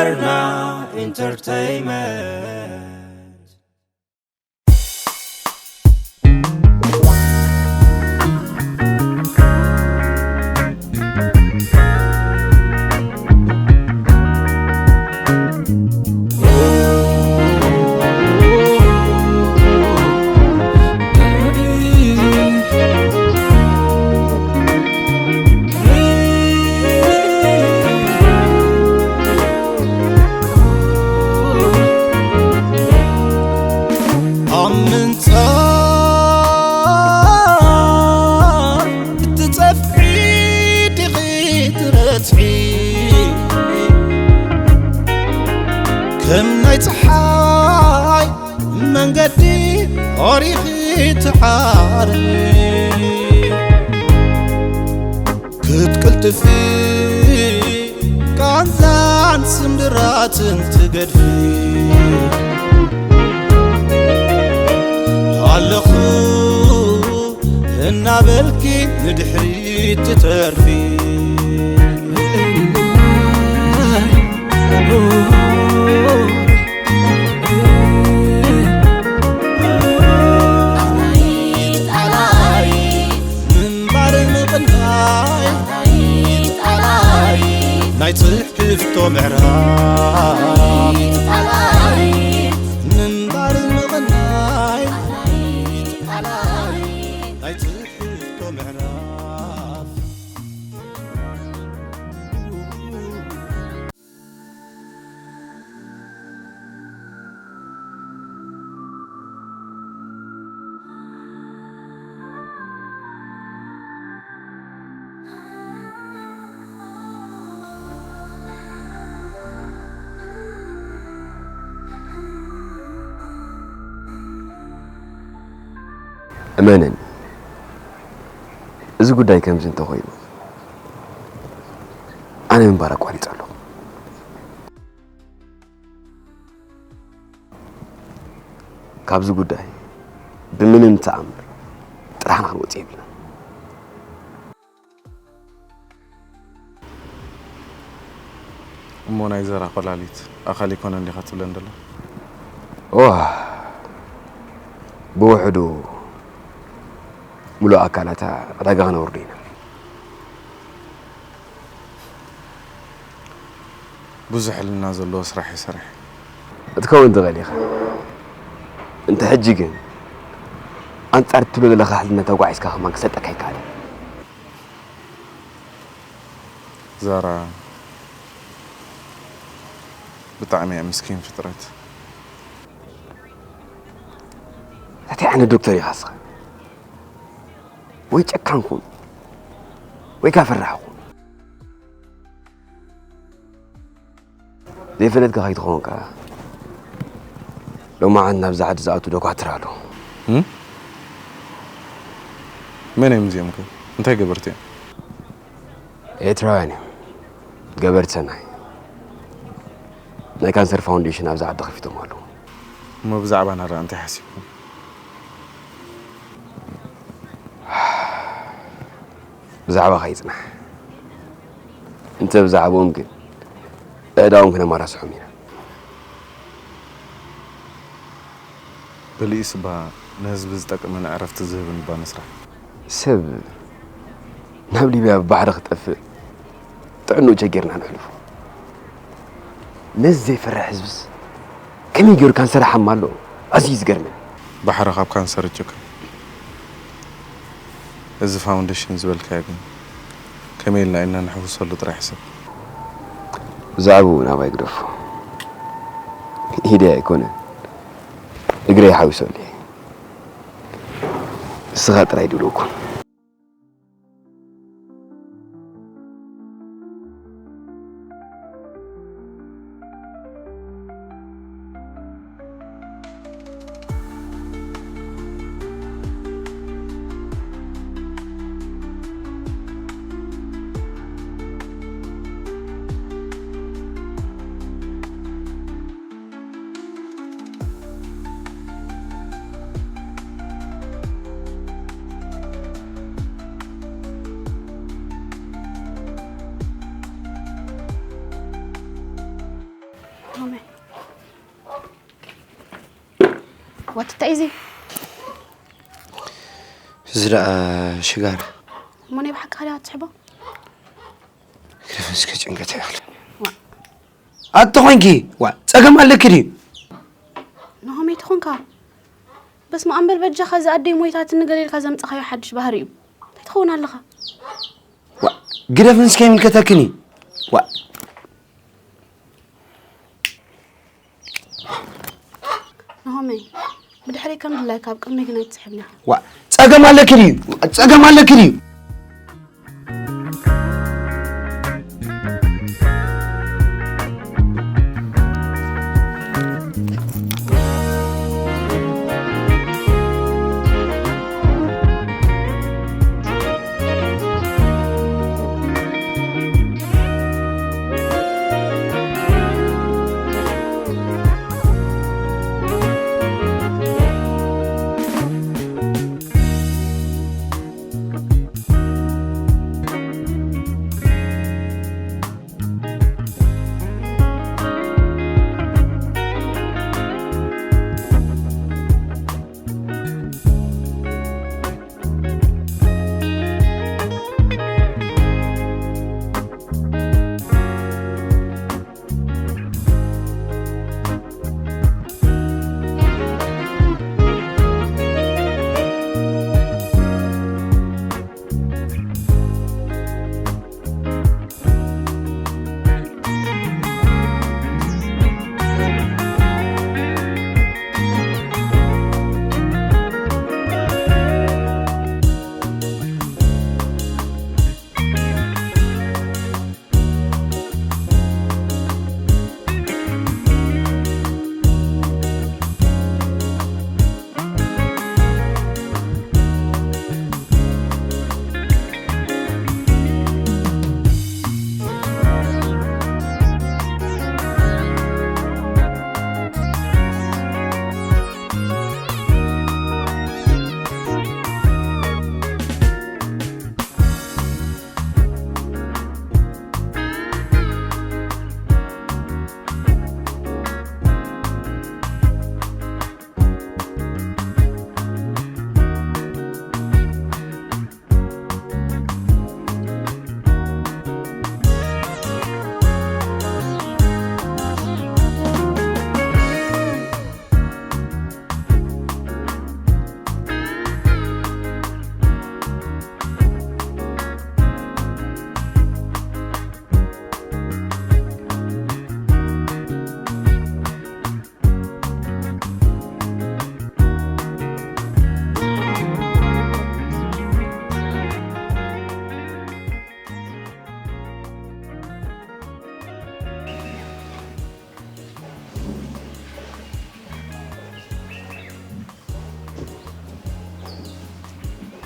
Arna Entertainment. ኣብ ምንጻር እትጸፍዒ ዲኺ ትረትዒ፣ ከም ናይ ጸሓይ መንገዲ ኦሪኺ ትዓሪ። ክትቅልጥፊ ቃንዛን ስምብራትን ትገድፊ። ኣለኹ እናበልኪ ንድሕሪት ትተርፊ። ምንባር ምቕናይ ናይ ጽሕፍቶ ምዕራፍ። ምንባር ምቕናይ ናይ ጽሕፍቶ ምዕራፍ። እመነኒ፣ እዚ ጉዳይ ከምዚ እንተኾይኑ፣ ኣነ ምንባር ኣቋሪጸ ኣለኹ። ካብዚ ጉዳይ ብምንም ተኣምር ጥራሕና ክንወጽእ የብልናን። እሞ ናይ ዘራ ኮላሊት ኣኻል ኣይኮነን ዲኻ ትብለን ደሎ? እዋ፣ ብውሕዱ ምሉእ ኣካላታ ዕዳጋ ክነውርዶ ኢና። ብዙሕ ሕልና ዘለዎ ስራሕ ይሰርሕ። ክትከውን ትኽእል ኢኻ። እንተ ሕጂ ግን ኣንጻር ትብሎ ዘለኻ ሕልና ተጓዒዝካ ከማን ክሰልጠካ ኣይከኣልን። ዛራ ብጣዕሚ እያ ምስኪን ፍጥረት። እንታይ ዓይነት ዶክተር ኢኻ እስኻ? ወይ ጨካን ኩን፣ ወይ ከኣ ፈራሕ ኩን። ዘይፈለጥካ ከይትኸውን ከኣ፣ ሎማዓንቲ ናብዛ ዓዲ ዝኣቱ ዶኳትር ኣሎ። እም? መን እዮም እዚኦም ከ? እንታይ ገበርቲ እዮም? ኤርትራውያን እዮም። ገበርቲ ሰናይ። ናይ ካንሰር ፋውንዴሽን ኣብዚ ዓዲ ከፊቶም ኣለዉ። እሞ ብዛዕባና ደኣ እንታይ ሓሲብኩም? ብዛዕባኻ ይጽናሕ። እንተ ብዛዕባኦም ግን፣ ኣእዳዎም ክነመራስሖም ኢና። ብልኢስ እባ ንህዝቢ ዝጠቅምን ዕረፍቲ ዝህብን እባ ንስራሕ። ሰብ ናብ ሊብያ ብባሕሪ ክጠፍእ ጥዕንኡ ቸጊርና ነሕልፎ። ነዚ ዘይፈርሕ ህዝብስ ከመይ ገይሩ ካንሰር ይሓሚ ኣሎ? ኣዝዩ እዩ ዝገርመኒ። ባሕሪ ካብ ካንሰር ይጭክን። እዚ ፋውንዴሽን ዝበልካዮ ግን ከመይ ኢልና ኢና ንሕውሰሉ ጥራይ ሕሰብ። ብዛዕባኡ ናባይ ግደፎ። ኢደይ ኣይኮነን እግረይ ሓዊሰሉ እየ። ንስኻ ጥራይ ድልው ኩን። ዋትታይ እዚ እዚ ደኣ ሽጋራ እሞ ናይ ብሓቂ ኸዳ ትስሕቦ? ክደፍን እስከ ጭንቀት ይኣኽል። ኣቲ ኾንኪ ዋ ጸገም ኣለኪ ድዩ? ንኸመይ ትኾንካ? በስመ ኣብ በል በጃኻ፣ እዚ ኣደይ ሞይታትኒ ገለ ኢልካ ዘምጻኻዮ ሓድሽ ባህሪ እዩ። እንታይ ትኸውን ኣለኻ? ዋ ግደፍን እስከ ይምልከተክን እዩ። ዋ ናሆመይ፣ ብድሕረይ ከም ድላይካ ኣብ ቅድመይ ግን ኣይትስሕብኒ። ዋ ጸገም ኣለኪ ድዩ? ጸገም ኣለኪ ድዩ?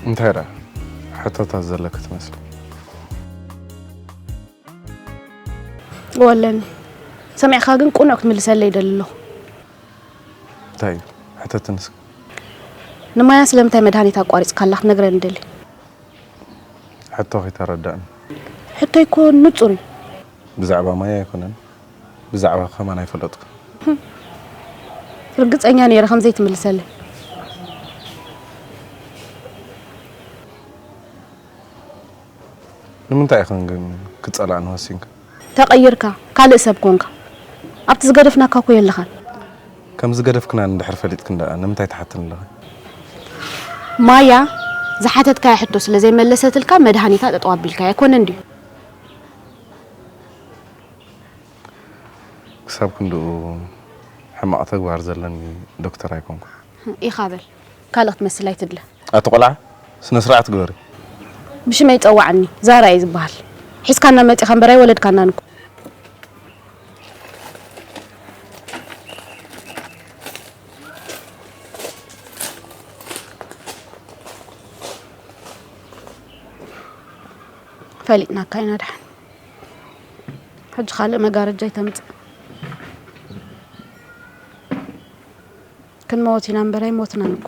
እንታይ ደኣ ሕቶታት ዘለኪ ትመስሊ? ወለኒ ሰሚዕካ ግን ቁኑዕ ክትምልሰለይ ይደሊ ኣለኹ። እንታይ እዩ ሕተትኒ እስከ? ንማያ ስለምንታይ መድሃኒት ኣቋሪጽካላ ክትነግረኒ ደሊ። ሕቶ ከይተረዳእኒ። ሕቶይ እኮ ንጹር እዩ። ብዛዕባ ማያ ኣይኮነን፣ ብዛዕባ ከማን ኣይፈለጥኩ። ርግጸኛ ነይረ ከም ዘይትምልሰለይ። ንምንታይ ኢኽን ግን ክጸላእኒ ወሲንካ? ተቐይርካ፣ ካልእ ሰብ ኮንካ። ኣብቲ ዝገደፍናካ እኮ የለኻን። ከም ዝገደፍክና እንድሕር ፈሊጥክን ደኣ ንምንታይ ትሓትኒ ኣለኺ? ማያ፣ ዝሓተትካያ ሕቶ ስለ ዘይመለሰትልካ መድሃኒታ ጠጠው ኣቢልካያ ኣይኮነን ድዩ? ክሳብ ክንድኡ ሕማቕ ተግባር ዘለኒ ዶክተር ኣይኮንኩን። ኢኻ በል፣ ካልእ ክትመስል ኣይትድለ። ኣቲ ቆልዓ፣ ስነ ስርዓት ግበሪ። ብሽመይ ጸዋዓኒ፣ ዛራ እየ ዝበሃል። ሒዝካና መጺኻ እምበር ኣይወለድካናን እኮ። ፈሊጥናካ ኢና ደሓን። ሕጂ ካልእ መጋረጃ ኣይተምጽእ። ክንመወት ኢና እምበር ኣይሞትናን እኮ።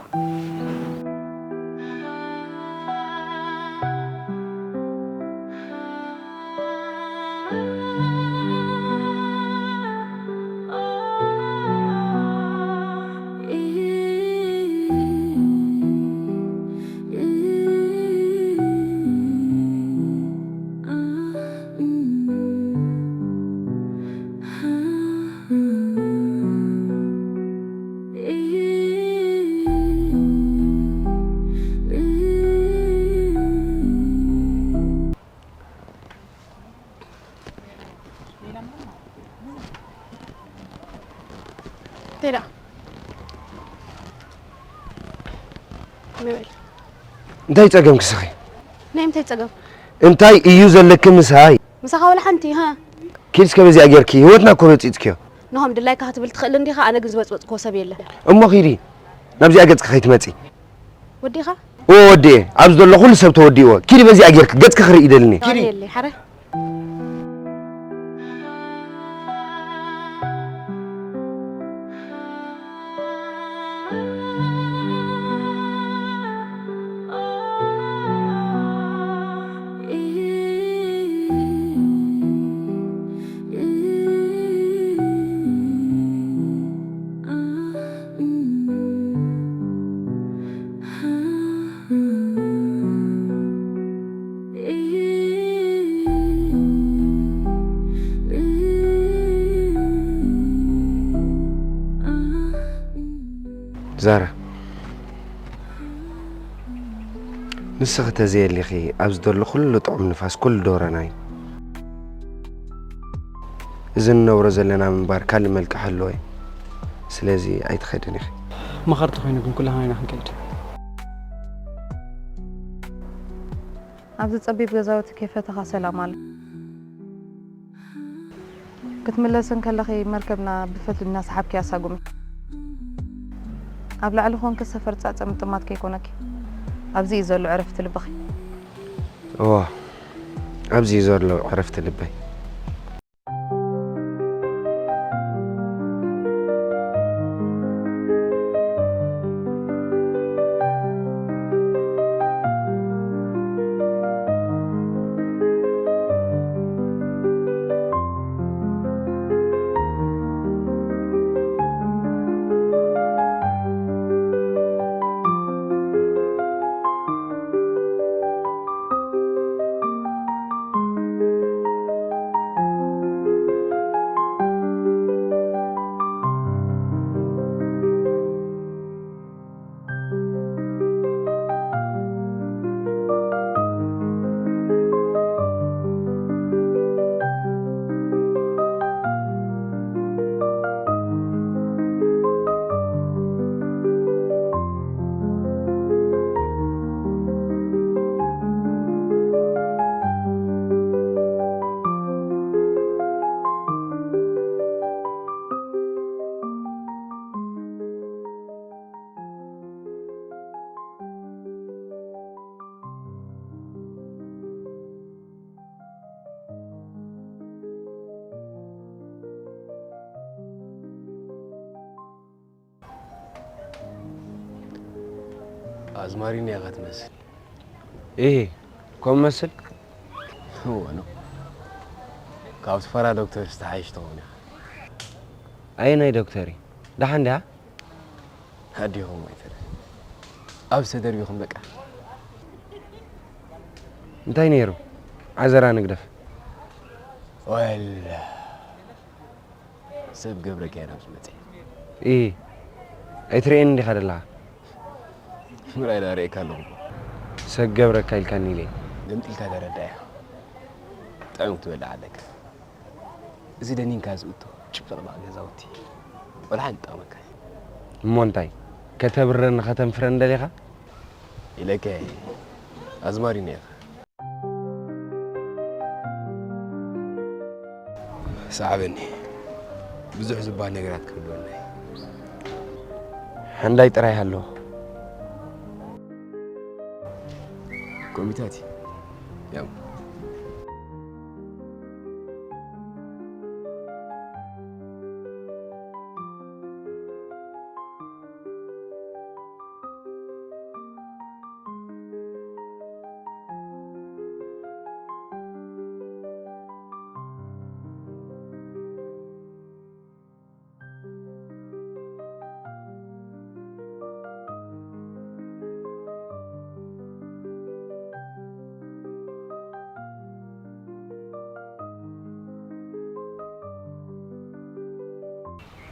እንታይ ጸገም ክስኺ? ናይ ምንታይ ጸገም? እንታይ እዩ ዘለኪ ምሳይ? ምሳኻ ወላ ሓንቲ ሃ? ኪድ እስከ በዚኣ ጌርኪ ህይወትና እኮ በጺጽክዮ። ንሆም ድላይካ ክትብል ትኽእል እንዲኻ፣ ኣነ ግን ዝበጽበጽክዎ ሰብ የለን። እሞ ኪዲ ናብዚኣ ገጽኪ ከይትመጺ። ወዲኻ? እወ ወዲኤ። ኣብዚ ዘሎ ኩሉ ሰብ ተወዲእዎ። ኪዲ በዚኣ ጌርኪ ገጽኪ ክርኢ ይደልኒ። ኪዲ። ኣነ የለይ ሓረ። ዛራ፣ ንስኺ ተዘየሊኺ ኣብዚ ዘሎ ኩሉ ጥዑም ንፋስ ኩሉ ደውረና እዩ። እዚ ንነብሮ ዘለና ምንባር ካልእ መልክዕ ሃለዎ እዩ። ስለዚ ኣይትኸድን ኢኺ። መኸርቲ ኮይኑ ግን ኩላህና ኢና ክንከይድ። ኣብዚ ጸቢብ ገዛውቲ ከይፈተኻ ሰላም ኣሎ። ክትምለሲ እንከለኺ መርከብና ብፈትሊ እናሰሓብኪ ኣሳጉሚ። ኣብ ላዕሊ ኮንኪ ሰፈር ጻጸ ምጥማት ከይኮነኪ። ኣብዚ እዩ ዘሎ ዕረፍቲ ልብኺ። እወ፣ ኣብዚ እዩ ዘሎ ዕረፍቲ ልበይ። ኣዝማሪኖ ኢኻ ትመስል። ኢሂ፣ ከምኡ መስል? እወ፣ ኖ። ካብ ትፈራ ዶክተር ዝተሓይሽ ትኸውን ኢኻ። ኣየናይ ዶክተር እዩ? ደሓን ድያ? ኣዲኹም ኣይተረ። ኣብ ዝተደርቢኹም በቃ። እንታይ ነይሩ? ዓዘራ ንግደፍ። ወላ። ሰብ ገብረካ ኢና ኣብዚ መፅእ። ኢ ኣይትርእየኒ እንዲኻ ደለኻ? ምራይ ዳ ርእየካ ኣለኹ። ሰብ ገብረካ ኢልካኒ ኢለ። ገምጢልካ ተረዳያ። ጥዑም ክትበልዕ ኣለካ። እዚ ደኒንካ ዝእቶ ጭፍልቕላቕ ገዛውቲ ወላ ሓንቲ ጠቕመካ። እሞ እንታይ ከተብረኒ ከተንፍረኒ ደሊኻ? ኢለካ እየ። ኣዝማሪኖ ኢኻ። ሰዓበኒ። ብዙሕ ዝበሃል ነገራት ክህልወና እዩ። ሓንዳይ ጥራይ ሃለኹ። ኮሚታት ያም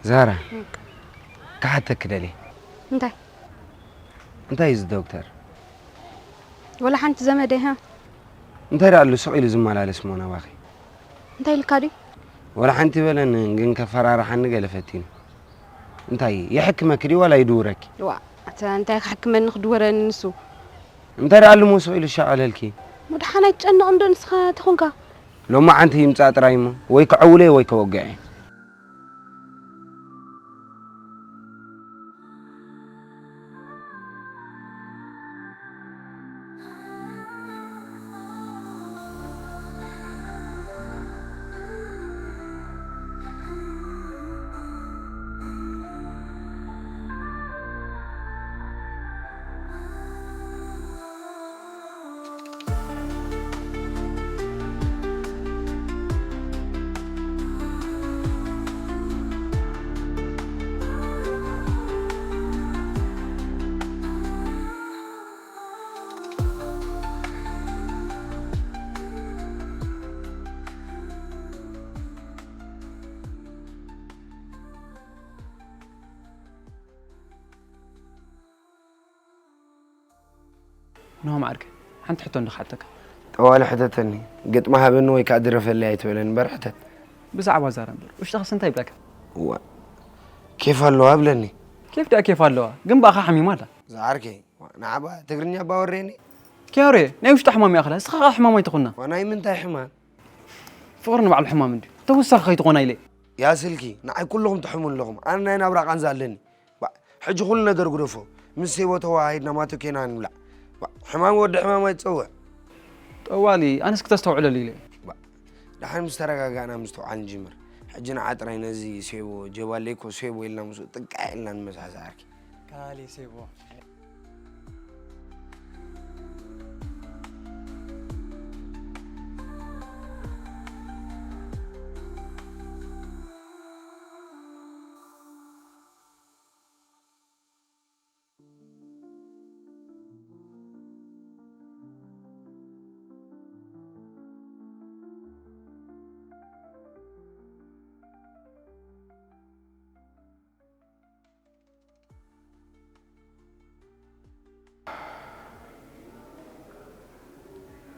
ዛራ ክሓተኪ ደልየ። እንታይ? እንታይ እዩ እዚ ዶክተር? ወላ ሓንቲ ዘመደይ ሃ? እንታይ ደኣ ኣሎ ስቕ ኢሉ ዝመላለስ እሞ ናባኺ? እንታይ ኢልካ ድዩ? ወላ ሓንቲ በለኒ ግን ከፈራርሓኒ ገለ ፈቲኑ። እንታይ ይሕክመኪ ድዩ ዋላ ይድውረኪ? ዋ ኣተ እንታይ ክሕክመኒ ክድወረኒ ንሱ? እንታይ ደኣ ልሙስ ኢሉ ሸቐለልኪ? መድሓን ኣይትጨነቕ እንዶ ንስኻ ተኾንካ። ሎማዓንቲ ይምጻእ ጥራይ እሞ ወይ ከዐውለ ወይ ከወግዐ። ንሆም ዓርከይ፣ ሓንቲ ሕቶ እንዶ ክሓተካ። ጠዋሊ ሕተተኒ። ግጥሚ ሃበኒ ወይ ከዓ ድረፈለይ ኣይትበለኒ እምበር ሕተት። ብዛዕባ ዛራ እምበር፣ ውሽጥኻስ እንታይ ይብለካ? እዋ፣ ኬፍ ኣለዋ ብለኒ። ኬፍ ደኣ ኬፍ ኣለዋ፣ ግን ብኣኻ ሓሚማ ኣላ። ዝዓርከይ፣ ንዓባ ትግርኛ ባወሬኒ። ኪያሬ፣ ናይ ውሽጢ ሕማም ይኣኽላ፣ እስኻ ኸኣ ሕማም ኣይትኹና። ዋናይ ምንታይ ሕማም? ፍቕሪ ንባዕሉ ሕማም እንድዩ። ተወሳኺ ከይትኾና ኢለ። ያ ስልኪ፣ ንዓይ ኩልኹም ትሕሙ ኣለኹም። ኣነ ናይ ናብራ ቃንዛ ኣለኒ። ባ፣ ሕጂ ኩሉ ነገር ግደፎ። ምስ ሴቦ ተወሃሂድና ማቶ ኬና ንብላዕ። ባ፣ ሕማም ወዲ ሕማም ኣይትጸውዕ። ጠዋሊ፣ ኣነስ ክተስተውዕለሉ ኢለ። ባ፣ ደሓን ምስ ተረጋጋእና ምስትውዓል ንጅምር። ሕጂ ንዓ ጥራይ ነዚ ሴቦ፣ ጀባሌኮ ሴቦ ኢልና ምስኡ ጥቃዕ ኢልና ንመሳሳኣርኪ። ካሌ ሴቦ።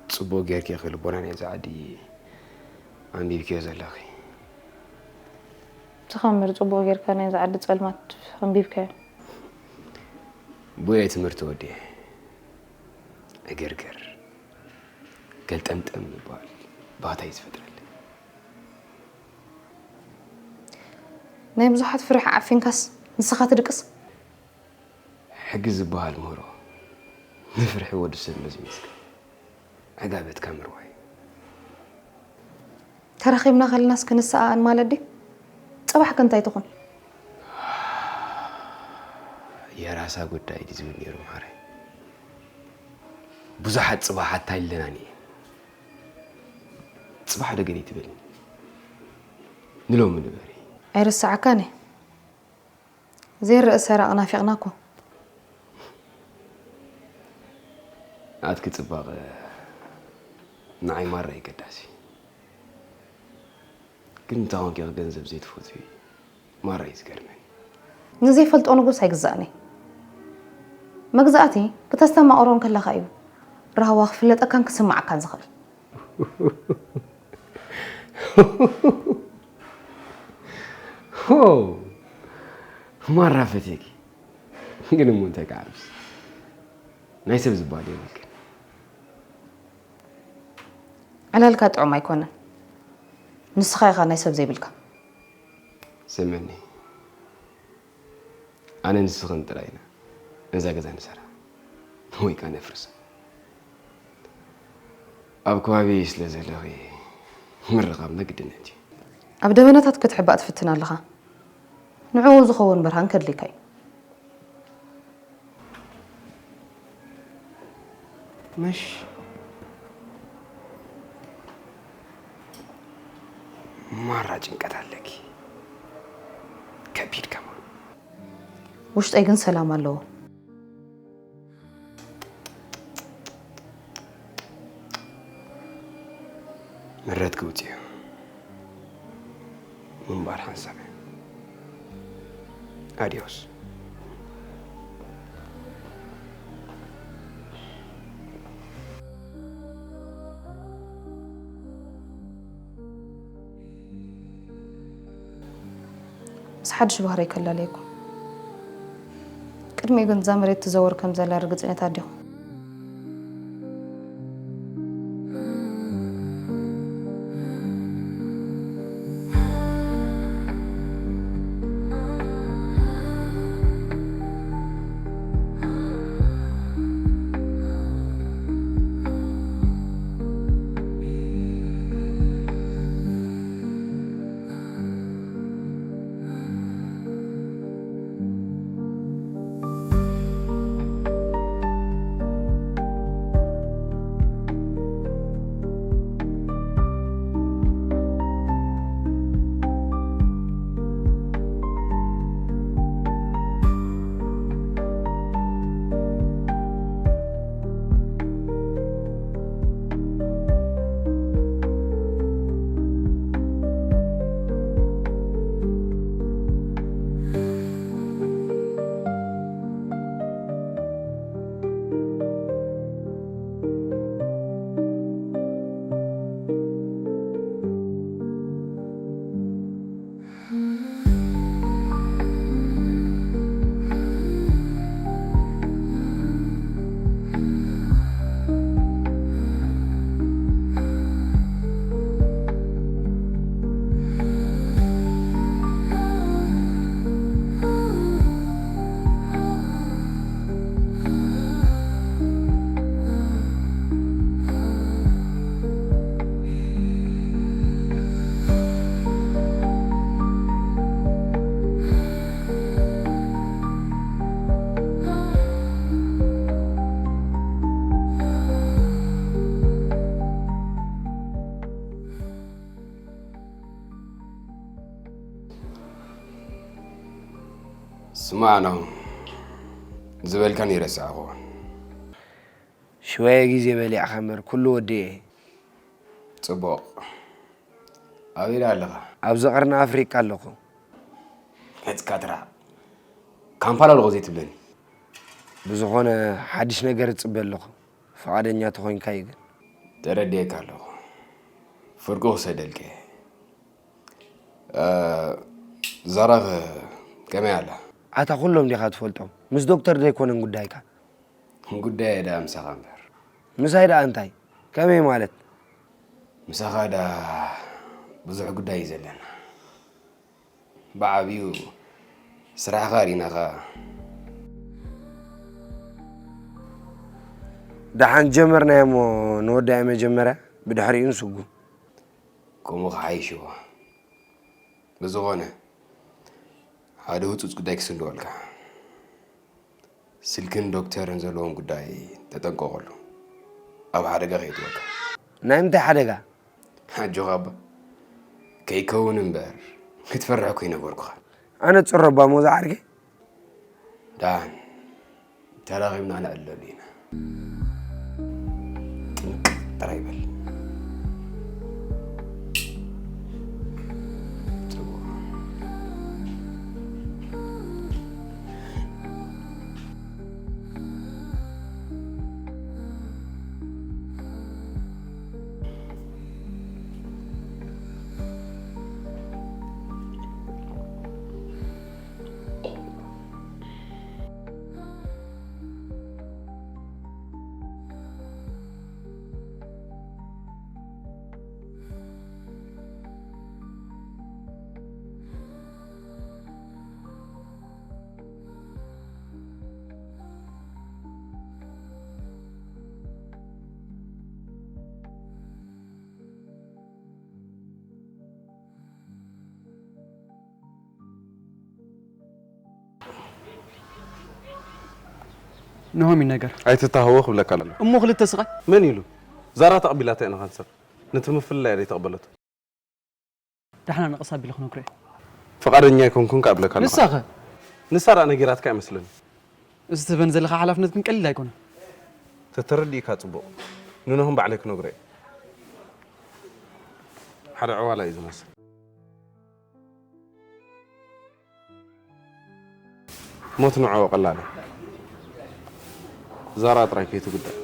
ጽቡቕ ጌርኪ ኢኺ ልቦና ናይዛ ዓዲ ኣንቢብክዮ ዘለኺ። ትኸምር ጽቡቕ ጌርካ ናይዛ ዓዲ ጸልማት ኣንቢብካዮ። ብኡየ ትምህርቲ ወዲኤ። ዕግርግር፣ ገልጠምጠም ምባል ባህታ እዩ ዝፈጥረለይ። ናይ ብዙሓት ፍርሒ ዓፊንካስ ንስኻ ትድቅስ? ሕጊ ዝበሃል ምህሮ ንፍርሒ ወዲ ሰብ መዚኑስካ ዕጋበትካ ምርዋይ። ተራኺብና ከለናስ ክንሰኣኣን ማለት ድዩ? ጽባሕ ከ እንታይ ትኹን? የራሳ ጉዳይ ድዩ ዝብል ነይሩ ማዕረይ። ብዙሓት ጽባሓት ኣለናኒ። ጽባሕ ዶ ገለ ትብል ንሎሚ ንበሪ። ኣይርሳዓካን እየ። ዘይረእ ሰራቕ ናፊቕና እኮ። ናትኪ ጽባቐ ንዓይ ማራ እዩ ገዳሲ። ግን እንታይ ኮንኪ ገንዘብ ዘይትፈትዊ ማራ እዩ ዝገርመኒ። ንዘይፈልጦ ንጉስ ኣይግዛእን እየ። መግዛእቲ ክተስተማቕሮ እንከለኻ እዩ ራህዋ ክፍለጠካን ክስማዓካን ዝኽእል። ሆ ማራ ፈትየኪ። ግን እሞ እንታይ ክዓብስ ናይ ሰብ ዝበሃል የብልክን። ዕላልካ ጥዑም ኣይኮነን። ንስኻ ኢኻ ናይ ሰብ ዘይብልካ። ስምዕኒ፣ ኣነ ንስኽን ጥራይ ኢና ነዛ ገዛ ንሰራ ወይ ከኣ ነፍርሳ። ኣብ ከባቢ ስለ ዘለኺ ምርኻብና ግድነት እዩ። ኣብ ደበናታት ክትሕባእ ትፍትን ኣለኻ። ንዕኡ ዝኸውን ብርሃን ከድልየካ እዩ። ምሽ ማራ ጭንቀት ኣለኪ። ከቢድ ከማን። ውሽጠይ ግን ሰላም ኣለዎ። ምረት ክውፅዮ ምንባር ሓንሳብ ኣዲዮስ። ምስ ሓድሽ ባህረይ ከላለየኩም። ቅድሚኡ ግን እዛ መሬት ትዘውር ከም ዘላ ርግጽኛታት ዲኹም? ማዕናው ዝበልካኒ ይረሳዕኹ። ሽወየ ግዜ በሊዕኻ እምበር ኩሉ ወዲኤ። ጽቡቕ። ኣበይ ደኣ ኣለኻ? ኣብዚ ቀርኒ ኣፍሪቃ ኣለኹ። መጽካ ትራ ካምፓላ ኣለኹ ዘይትብለኒ? ብዝኾነ ሓድሽ ነገር እጽበ ኣለኹ። ፍቓደኛ ተኾይንካ እዩ ግን። ተረዲኤካ ኣለኹ። ፍርቁ ክሰደልከ። እ፣ ዛራኸ ከመይ ኣላ? ኣታ ኩሎም ዲኻ ትፈልጦም? ምስ ዶክተር ደይኮነን ጉዳይካ? ጉዳየ ደኣ ምሳኻ እምበር። ምሳይ ደኣ እንታይ? ከመይ ማለት? ምሳኻ ደኣ ብዙሕ ጉዳይ እዩ ዘለና። ብዓብዩ ስራሕኻ ርኢናኻ። ደሓን ጀመርናዮ እሞ ንወዳኢ መጀመርያ ብድሕሪኡ ንስጉም። ከምኡ ክሓይሽዎ። ብዝኾነ ሓደ ህጹጽ ጉዳይ ክስንድወልካ። ስልክን ዶክተርን ዘለዎም ጉዳይ ተጠንቀቐሉ። ኣብ ሓደጋ ከየእትወካ። ናይ ምንታይ ሓደጋ? ኣጆኻ እባ። ከይከውን እምበር ክትፈርሕ እኮ ኣይነገርኩኻን። ኣነጽሮ እባ ሞዛ ዓርከይ። ደሓን ተራኺብና ነዕልለሉ ኢና። ጥንቅቕ ጥራይ በል። ጽቡቕ። ንሆም ይነገር። ኣይትተሃወ ክብለካ ኣለኹ። እሞ ክልተ ስቓይ? መን ኢሉ? ዛራ ተቐቢላታ ኢና ካንሰር። ነቲ ምፍልላይ እያ ዘይተቐበለቶ። ዳሕና ንቐስ ኣቢለ ክነግሮ እየ። ፍቓደኛ ኣይኮንኩን ከኣ እብለካ ኣለኹ። ንሳኸ? ንሳ ደኣ ነጊራትካ ኣይመስለንን። እዚ ትህበኒ ዘለኻ ሓላፍነት ግን ቀሊል ኣይኮነን። ተተረዲእካ ጽቡቕ። ንኖህም ባዕለይ ክነግሮ እየ። ሓደ ዕዋላ እዩ ዝመስል። ሞት ንዕኡ ቀላል እዩ። ዛራ ጥራይ ከይትጉዳእ።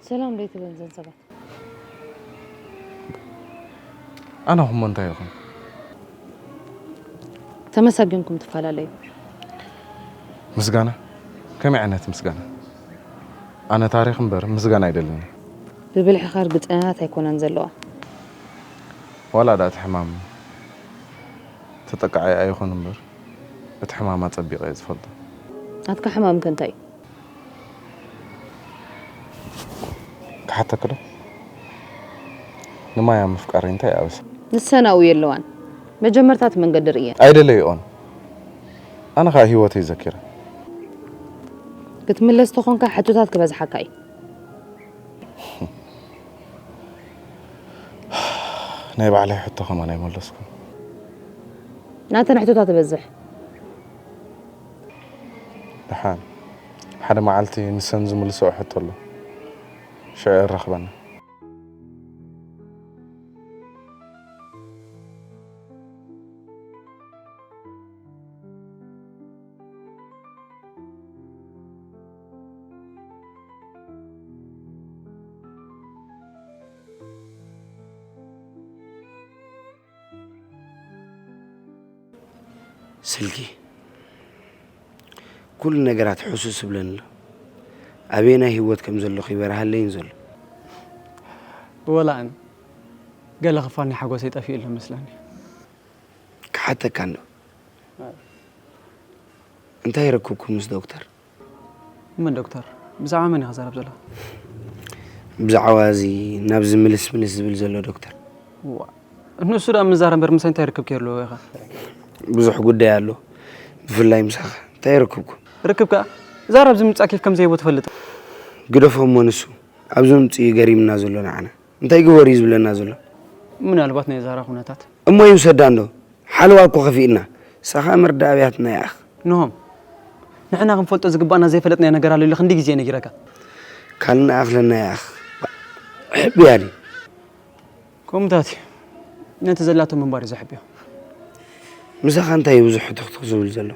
ሰላም ደይትብለን ዘን ሰባት። ኣነ ኹሞ እንታይ ይኹን? ተመሳጊንኩም ትፈላለዩ። ምስጋና ከመይ ዓይነት ምስጋና? ኣነ ታሪኽ እምበር ምስጋና ኣይደልን። ብብልሕኻ ርግጸኛታት ኣይኮነን ዘለዋ። ዋላ ዳኣ እቲ ሕማም ተጠቃዓይ ኣይኹን እምበር እቲ ሕማም ኣጸቢቐ እየ ዝፈልጦ። ኣትካ ሕማምከ እንታይ? ክሓተክዶ? ንማያ ምፍቃረይ እንታይ ኣበሰ? ንሰን ኣብኡ የለዋን። መጀመርታ እቲ መንገዲ ርእየን። ኣይደለይኦን። ኣነ ኸኣ ህይወተይ ዘኪረ። ክትምለስ ተኾንካ ሕቶታት ክበዝሓካ እዩ። ናይ ባዕለይ ሕቶ ከማን ኣይመለስኩን። ናተን ሕቶታት ትበዝሕ። ደሓን ሓደ መዓልቲ ንሰን ዝምልስኦ ሕቶ ኣሎ። ሽዑ የራኽበና። ስልኪ ኩሉ ነገራት ሕሱስ ይብለኒ ኣሎ። ኣበየናይ ህይወት ከም ዘለኹ ይበርሃለይን ዘሎ። ወላእን ገለ ክፋል ናይ ሓጎሰይ ጠፊኡ ኣሎ መስለኒ። ክሓተካ እንዶ እንታይ ረክብኩም ምስ ዶክተር? መን ዶክተር? ብዛዕባ መን ኢኻ ዛረብ ዘለኻ? ብዛዕባ እዚ ናብዚ ምልስ ምልስ ዝብል ዘሎ ዶክተር። ዋ ንሱ ደኣ ምዛረብ እምበር ምሳይ እንታይ ርክብ ከይህልዎ ኢኻ? ብዙሕ ጉዳይ ኣሎ ብፍላይ ምሳኻ እንታይ ርክብኩም? ርክብ ከኣ ዛረብ ዝምጻእ ኬፍ ከም ዘይህቦ ትፈልጥ። ግደፎ እሞ ንሱ ኣብዚ ምምጽኡ እዩ ገሪምና ዘሎ ንዓና እንታይ ግበሩ እዩ ዝብለና ዘሎ? ምናልባት ናይ ዛራ ኩነታት እሞ ይውሰዳ እንዶ ሓለዋ እኮ ከፊእና ንሳኻ መርዳእብያትና ይኣኽ። ንሆም ንሕና ክንፈልጦ ዝግባእና ዘይፈለጥናዮ ነገር ኣሎ ኢለ ክንደይ ግዜ ነጊረካ? ካልእ ንኣኽለና ይኣኽ። ሕብያ ድዩ? ከምኡታት እዩ። ነቲ ዘላቶ ምንባር እዩ ዘሕብዮ። ምሳኻ እንታይ እዩ ብዙሕ ሕትኽትኽ ዝብል ዘሎ?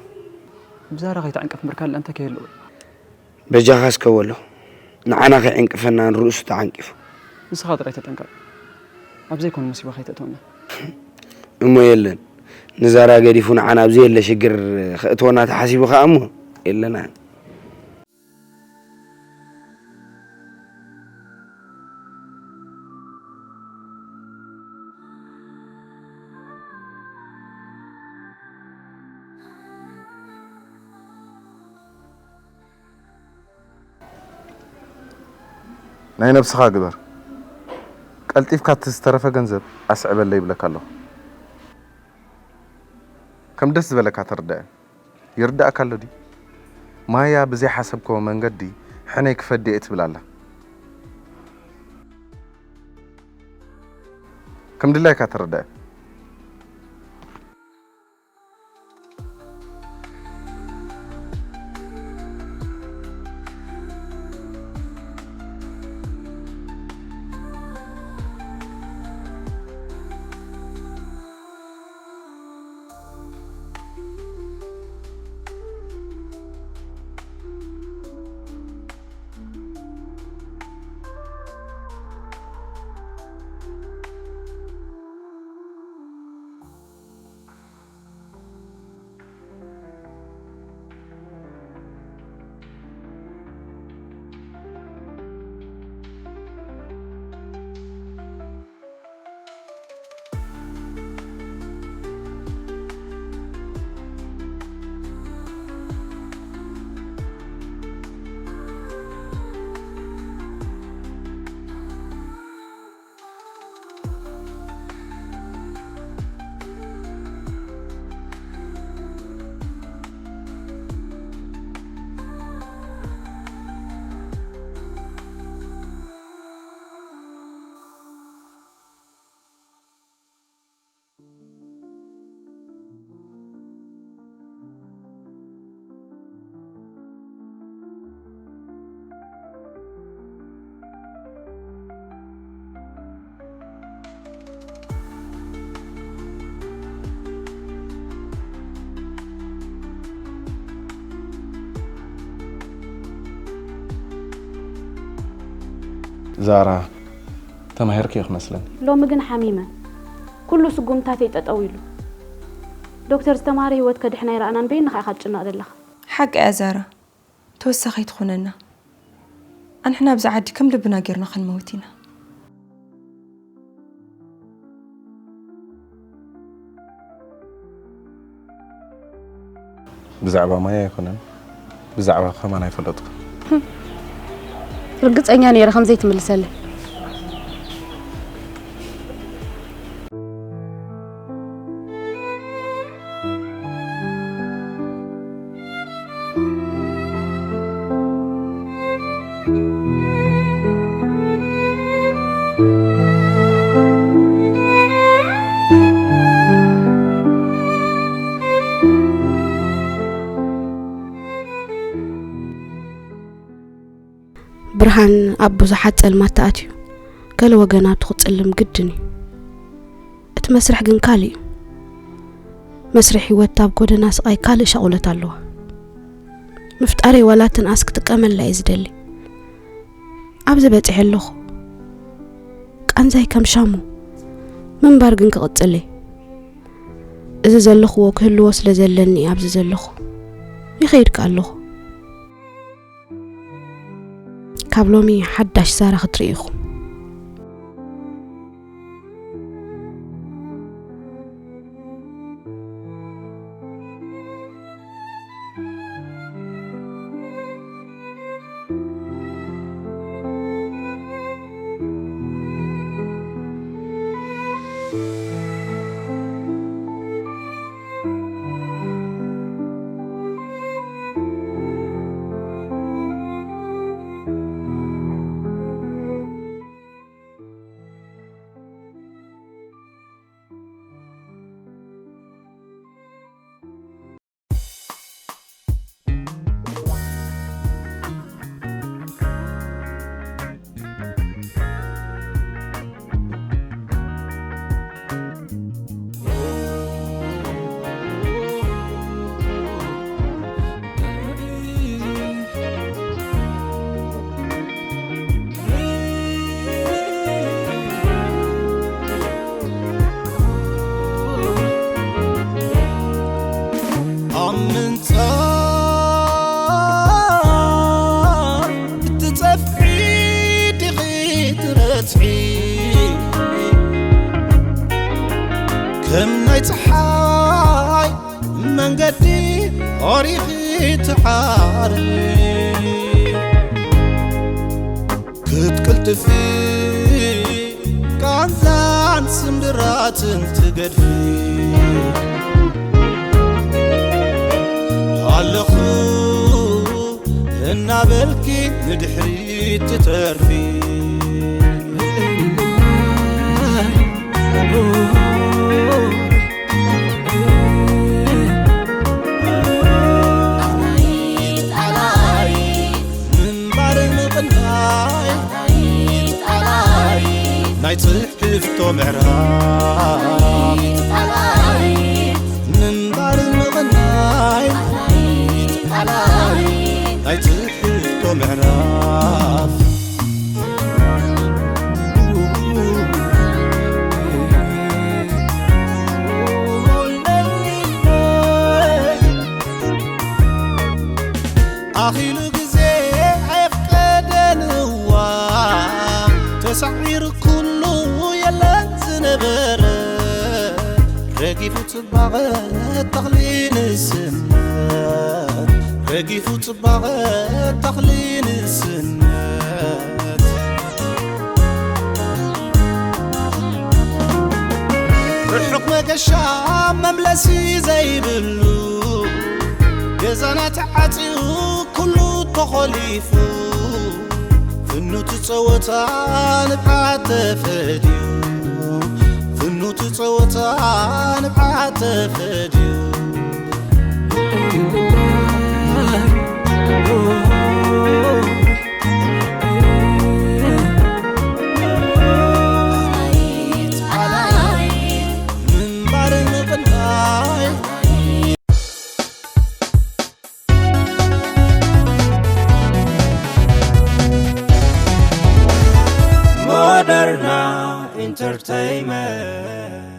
ብዛራ ከይትዕንቅፍ ምርካል እንታይ ከይህልዎ እዩ? በጃኻ እስከ በሎ ንዓና ከይዕንቅፈና ንርእሱ ተዓንቂፉ። ንስኻ ጥራይ ተጠንቀቕ ኣብ ዘይኮነ ሙሲባ ከይተእትወና። እሞ የለን ንዛራ ገዲፉ ንዓና ኣብ ዘየለ ሽግር ከእትወና ተሓሲቡ ከኣ እሞ የለናን። ናይ ነብስኻ ግበር። ቀልጢፍካ እቲ ዝተረፈ ገንዘብ ኣስዕበለይ ይብለካ ኣለኹ። ከም ደስ ዝበለካ ተርድኣኒ። ይርድኣካ ኣሎ ድዩ? ማያ ብዘይሓሰብክዎ መንገዲ ሕነይ ክፈዲ እየ ትብል ኣላ። ከም ድላይካ ተረድኣ። ዛራ ተማሂርኪ እዩ ክመስለኒ። ሎሚ ግን ሓሚመ። ኩሉ ስጉምታተይ ጠጠው ኢሉ። ዶክተር ዝተማሃረ ህይወት ከድሕና ይረኣናን በይንኻ ኢኻ ትጭነቕ ዘለኻ። ሓቂ እያ ዛራ። ተወሳኺ ትኾነና። ኣንሕና ኣብዚ ዓዲ ከም ልብና ጌርና ክንመውት ኢና። ብዛዕባ ማያ ኣይኮነን፣ ብዛዕባ ከማን ኣይፈለጥኩ። ርግጸኛ ነይረ ከም ዘይትምልሰለይ። ብርሃን ኣብ ብዙሓት ጸልማት ተኣትዩ፣ ገለ ወገናቱ ክጽልም ግድን እዩ። እቲ መስርሕ ግን ካልእ እዩ። መስርሕ ህይወት ኣብ ጎደና ስቓይ ካልእ ሻቑለት ኣለዋ። ምፍጣረይ ዋላ ትንኣስ ክጥቀመላ እየ ዝደሊ። ኣብዚ በጺሐ ኣለኹ። ቃንዛይ ከም ሻሙ ምንባር ግን ክቕጽል እየ። እዚ ዘለኽዎ ክህልዎ ስለ ዘለኒ እየ ኣብዚ ዘለኹ። ይኸይድ ከኣ ኣለኹ። ካብ ሎሚ ሓዳሽ ዛራ ክትርኢ ኢኹም። ኣብ ምንጻር እትጸፍዒ ዲኺ ትረትዒ፣ ከም ናይ ጸሓይ መንገዲ ኦሪኺ ትዓሪ፣ ክትቅልጥፊ ቃንዛን ስምብራትን ትገድፊ፣ ኣለኹ እናበልኪ ንድሕሪት ትተርፊ። ምንባር ምቕናይ ናይ ትሕፍቶ ምዕራፍ፣ ምንባር ምቕናይ ናይ ትሕፍቶ ምዕራፍ። ኣኺሉ ግዜ ኣየፍቀደን እዋ፣ ተሳዒሩ ኩሉ የለን ዝነበረ፣ ረጊፉ ጽባቐ ተኽሊ ንስነት፣ ረጊፉ ጽባቐ ተኽሊ ንስነት። ርሑቕ መገሻ መምለሲ ዘይብሉ፣ ገዛና ተዓጽዩ ኩሉ ተኾሊፉ፣ ፍኑት ጸወታ ንብዓት ተፈድዩ፣ ፍኑት ጸወታ ንብዓት ተፈድዩ። ምንባር ምቕናይ። ሞደርና ኢንተርተይመንት።